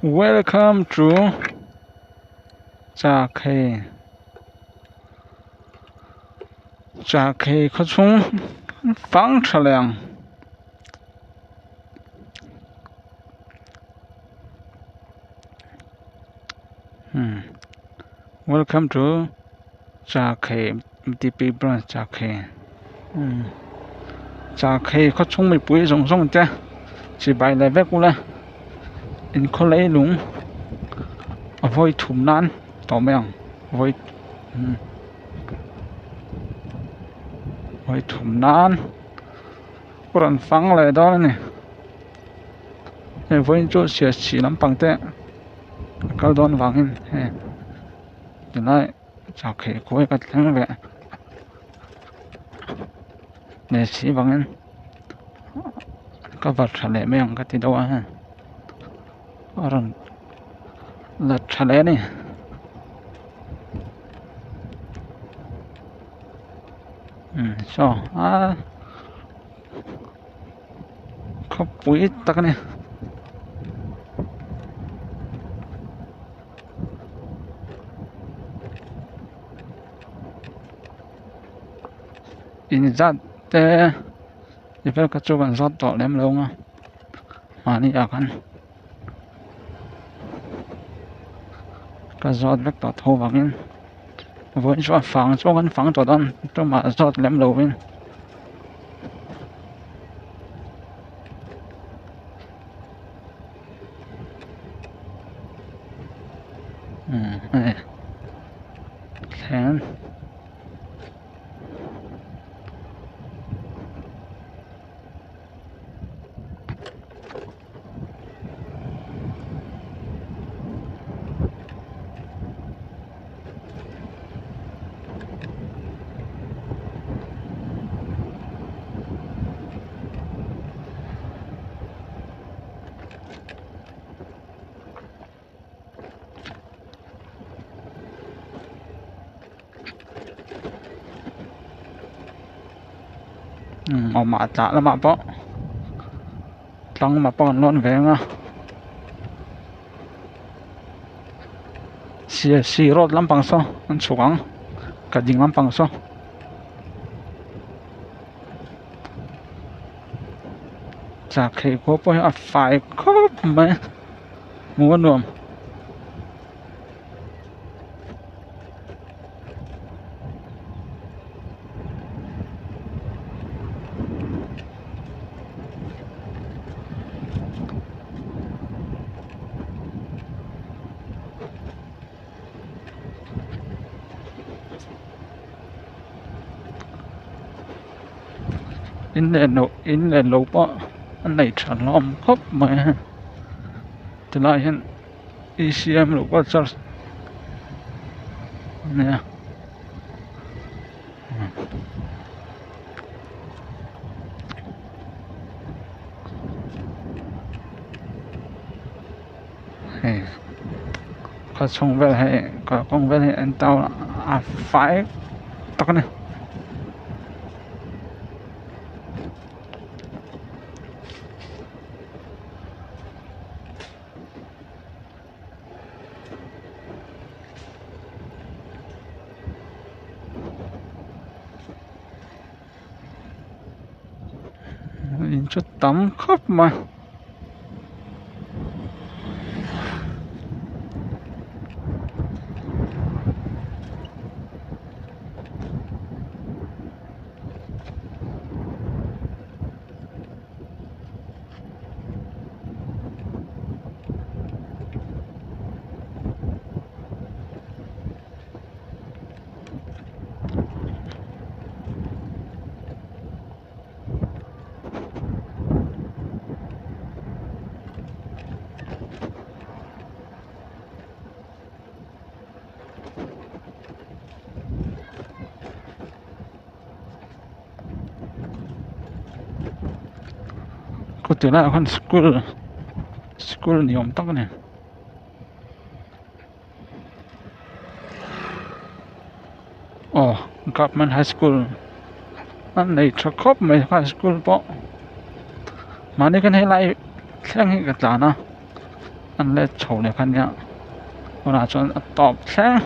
Welcome to Chakhei Chakhei khawchhung fang tha leh ang. Welcome to Chakhei M_T_P branch Chakhei Chakhei khawchhung mipui zawng zawng te chibai leh vek ula inkhaw leilung a vawi thum nan tawh mai ang vawi vawi thum nan a rawn fang leh dawn a ni hei vawiin chu siachi lampang te a kal dawn vangin hei tunlai chakkheh khawi ka thleng ve leh si vangin ka va tha leh mai ang ka ti deuh a hei a rawn la tha leh a ni. Saw a khawpui tak a ni. Inzat te ti vel kha chu kan zawt tawh lem lo ang a mahni ah khan ka zawt vek tawh tho vangin vawiin chu a fang chu kan fang tawh dawn tumah zawt lem lovin. Hei thleng. Awmah tlah lamah pawh tlang lamah pawh an lawn ve ang a siasi road lampang saw an chhuk ang ka ding lampang saw. Chakkhei khua pawh hi a fai khawp mai hmuh a nuam. In leh lo in leh lo pawh a nei tha hlawm khawp mai a tilai hian E C M local church a nia. Hei khaw chhung vel hei kalkawng vel hi an tau a fai tak a ni. In chu tam khawp mai. Khaw ti laiah khan school school ni awm tak a ni. Aw government high school a nei tha khawp mai high school pawh mahni khan helai thleng hi ka tlan a. An let chho leh kha nia tunah chuan a tawp thleng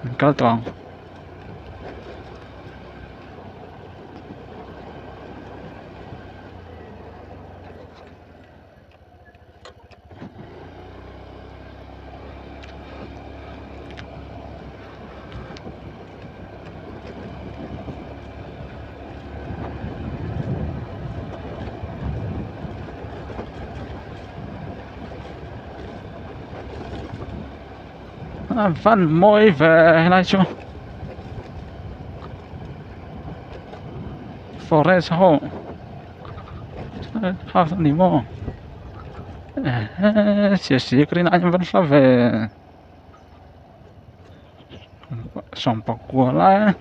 an kal tawh ang. A van mawi ve helai chu forest ho house a ni maw ehe siasi ka rin aiin a van hla ve sawmpakua lai a.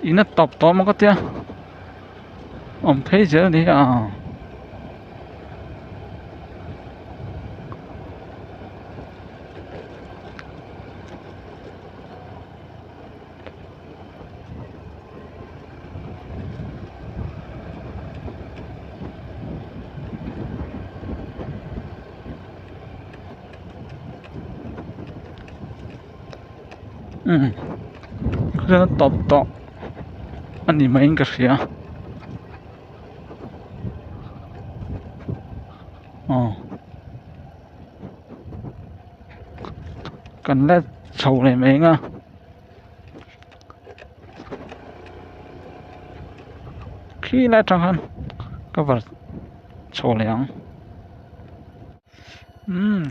In a tawp tawh maw ka tia awm phei zel ni a. Umm chuan tawp tawh a ni maiin ka hria aw. Kan let chho leh mai ang a khi lai atang khan cover chho leh ang umm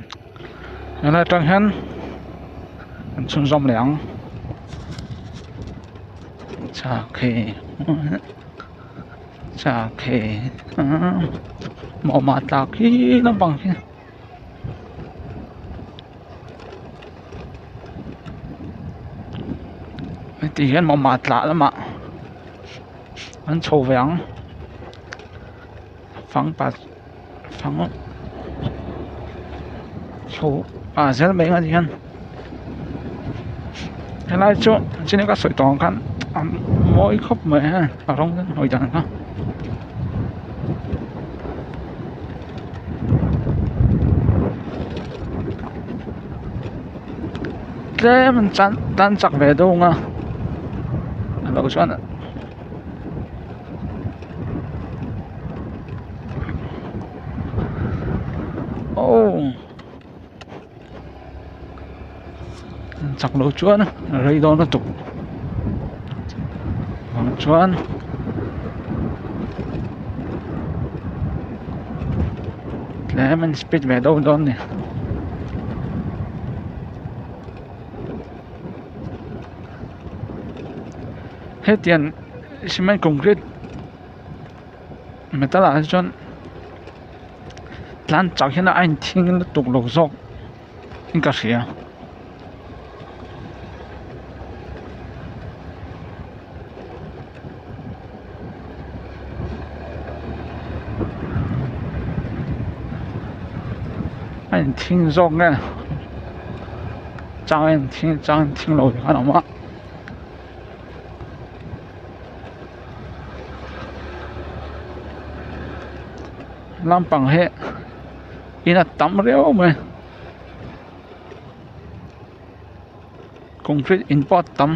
helai atang hian an chhunzawm leh ang chakhi chakhi mawhmah tlak hi naupang hi. Heti hian mawhmah tlah lamah an chho ve ang fang pa fang chho pah zel mai ang a ti hian helai chu chini ka sawi tawh ang khan a mawi khawp mai a a rawng hawi dan kha. Tlem an chan tan chak ve deuh ang a a lo chuan aw chak loh chuan a rei dawn lutuk vang chuan tlem an speed ve deuh dawn a ni. Hetiang cement concrete metal ah hi chuan tlan chak hian a inthing lutuk lo zawk in ka hria. A inthing zawk nge chang a inthing chang a inthing lo te khan a awm a. Lampang hi in a tam riau mai concrete in pawh a tam.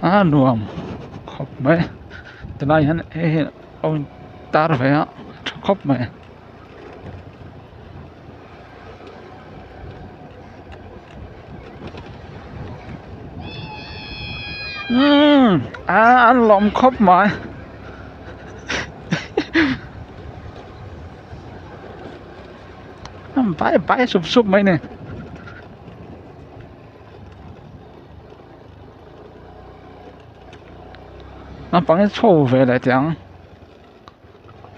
A nuam khawp mai tilai hian hei hi a in tar ve a tha khawp mai. Umm a an lawm khawp mai. Bai bai sup sup mai ni. Naupang hi chho ve leh teh ang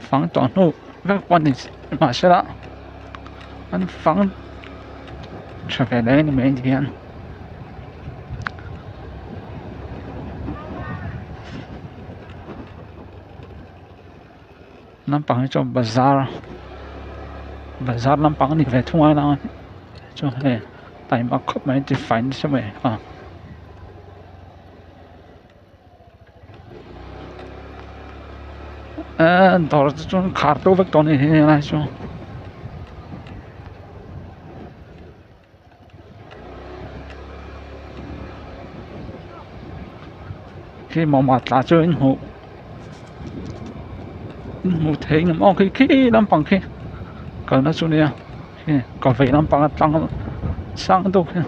fang tawh hnu vek pawh ni mahsela an fang tha ve leh a ni mai ti hian. Naupang hi chuan bazar bazar lampang a ni ve thung a chuan hei taima khawp mai ti fai nasa mai a. Eee dawr te chuan khar to vek tawh a ni helai chu. Khi mawma tla chu in hmuh in hmuh theih ngam aw khi khi lampang khi kalna chu nia khi ka vei lampang atang sang deuh khi.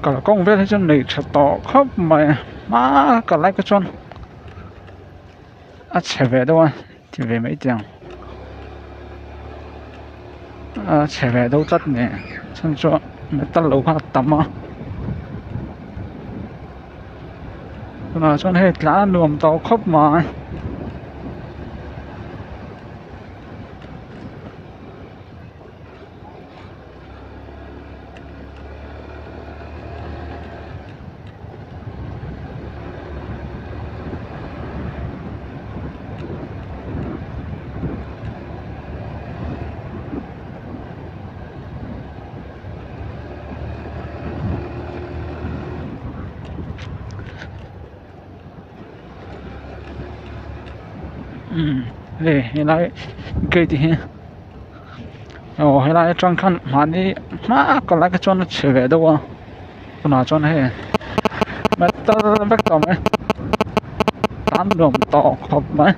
Kalkawng vel hi chuan nei tha tawh khawp mai a hma ka lai kha chuan. A chhe ve deuh a ti ve mai teh ang a chhe ve deuh tlat ni chhan chu metal lo kha a tam a tunah chuan hei tlan a nuam tawh khawp mai. Umm hei helai gate hi aw helai atang khan mahni hma ka lai kha chuan a chhe ve deuh a tunah chuan hei metal vek tawh mai tan nuam tawh khawp mai.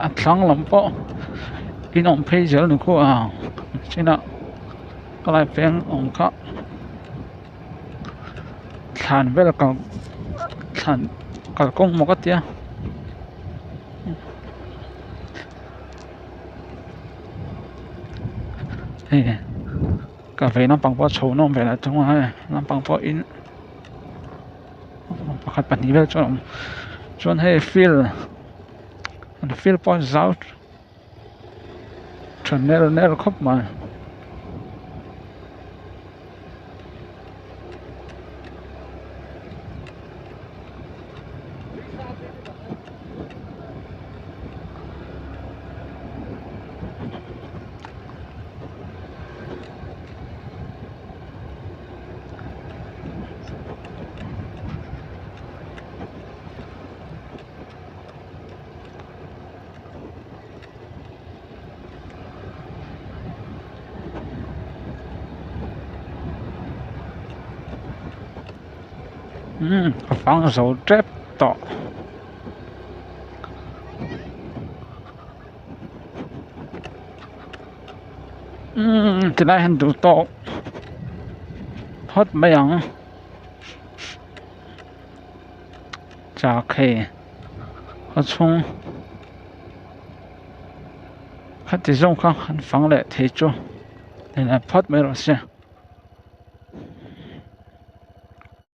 A thlang lam pawh in awm phei zel ni khaw a chinah ka lai peng awm kha thlan vel kal thlan kalkawng maw ka tia. Hei ka vei lampang pawh a chho nawm ve leh thung a hei lampang pawh in pakhat pahnih vel chuan a awm chuan hei field an field pawh a zau tha ner ner khawp mai. Umm a fang zo tep tawh. Umm tilai hian duh tawk phawt mai ang chak hei a chhung khati zawng kha an fang leh thei chu phawt mai rawh se.